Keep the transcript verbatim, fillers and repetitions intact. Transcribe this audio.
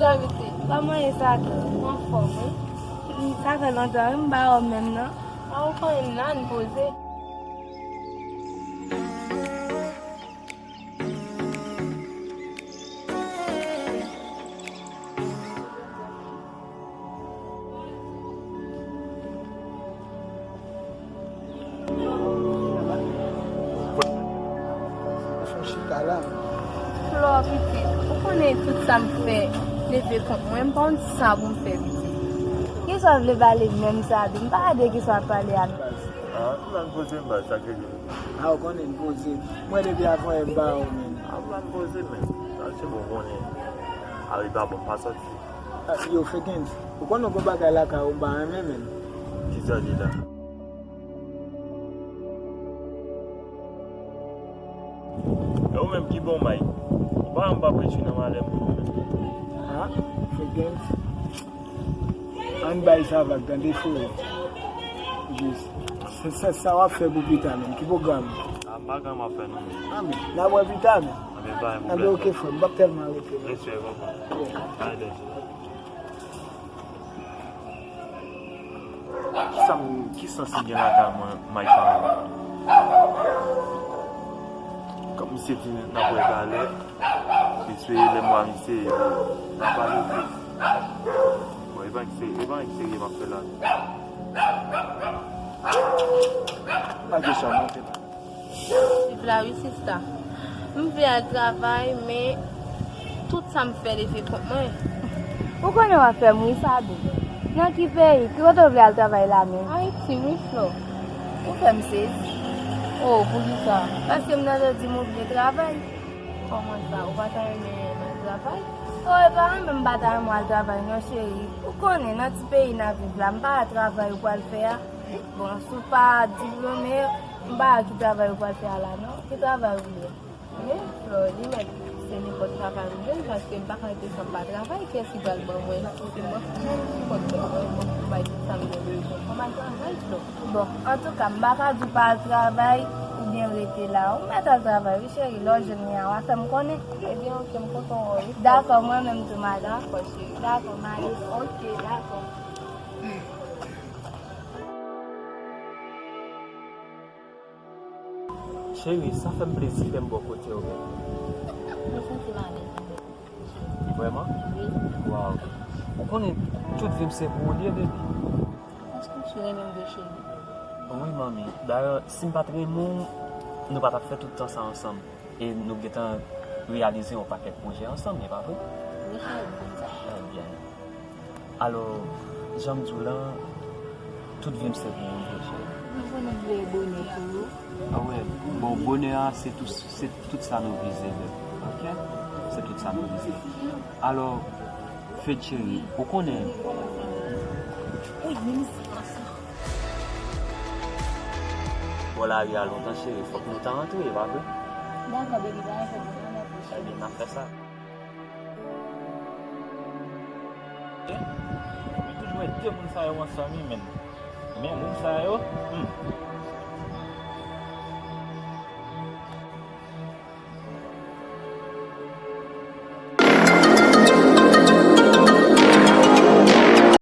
Kòman ye, Satan? Anfòm, wi. Sa fè lontan, wi, m pa wè w menm, non. A, ou konnen m la, n poze. Fò chita la. Flò, pitit, ou konnen tout sa m fè leve kont mwen, m pa konn sa pou m fè, pitit. Kisa w vle pale menm sa tou? M pa de kisa w ap pale a. Ah, m nan poze m bay, sa k rive. Ah, ou konnen m poze. Mwen depi avan yè m pa wè w menm. Ah, m nan poze menm. Sa se bon, konnen. Ah, li pa bon, pa sòti. Ah, yo, Fekens, ou konnen gon bagay lakay ou m pa renmen menm. Kisa li la? E ou menm ki bon may? Ou pa wè m p ap retounen nan malè m pou ou menm? Ah, Fekens. Ann bay sa vag, tande, frero. Jis. Se, se sa w ap fè pou pita menm. Ki pwogram? Ah, m pa gen anyen m ap fè non menm. Ah, men, n ap wè pita menm. Ah, men, pa gen pwoblèm. Ah, men, oke, frè, m p ap tèlman rete non. Respè, konprann. Bay dèyè. Kisa m, ki sans li gen lakay mwen, Mike sa? Kòm misye di n ap wè talè, espere lè m wè misye, epi n ap pale plis. Bon, e pa anyen serye, e pa anyen serye m ap fè la. Pa kesyon, monte la. Viv la wi sista. M vle al travay, men tout sa m fè leve kont mwen. Ou konnen w ap fè m ri sa dou. Nan ki peyi? Ki kote w vle al travay la menm? Ayiti wi, Flò. Ou fè m sezi. Oh, poukisa? Paske m tande w di m ou vle travay. Kòman sa? Ou pa ta renmen al travay? Oh, e pa renmen m pa ta renmen w al travay non, cheri. Ou konnen, nan ti peyi n ap viv la, m pa wè travay ou pral fè a. Bon, si w pa diplome, m pa wè ki travay ou pral fè a la non. Ki travay ou vle? Men, Flò, li mèt se nenpòt travay ou jwenn, paske m pa ka rete san m pa travay. Kiyès ki pral ban mwen? Se mwen ki, ki pòt kè mwen, mwen ki bay tout sa m gen bezwen. Fò m al travay, Flò. Bon, antouka, m pa ka di w pa al travay oubyen rete la. Ou mèt al travay, wi, cheri. Lè w jwenn li a, w a fè m konnen. Ebyen, oke, m kontan wè w, wi. Dakò, mwen menm tou, madanm. Dakò, cheri. Dakò, m ale. Oke, dakò. Cheri, sa fè m plezi lè m bò kote w, baby. Mwen santi m alèz lè m bò kote w, cheri. Vrèman? Wi. Waw. Ou konnen tout vi m se pou ou li ye, baby. Paske w sou renmen m vre, cheri. Wi, manmi. Dayè, si m pa t renmen w, nou pa t ap fè tout tan sa ansanm. E nou gentan reyalize yon pakèt pwojè ansanm, e pa vre? Wi, cheri, m konn sa. Ebyen. Alò, jan m di w lan, tout vi m se pou ou, cheri. Mwen konnen m vle bonè pou ou. A wè, bon, bonè a, se tou, se tout sa nou vize, bebe. Oke? Se tout sa nou vize. Alò, Fed cheri, ou konnen. Wi, men misye konsa. Bò lari a lontan, cheri, fòk nou ta antre, e pa vre? Dakò, baby, pa gen pwoblèm, ann antre. Ebyen, n ap fè sa. M toujou wè de moun sa yo ansanm, wi, men. Men moun sa yo, hmm.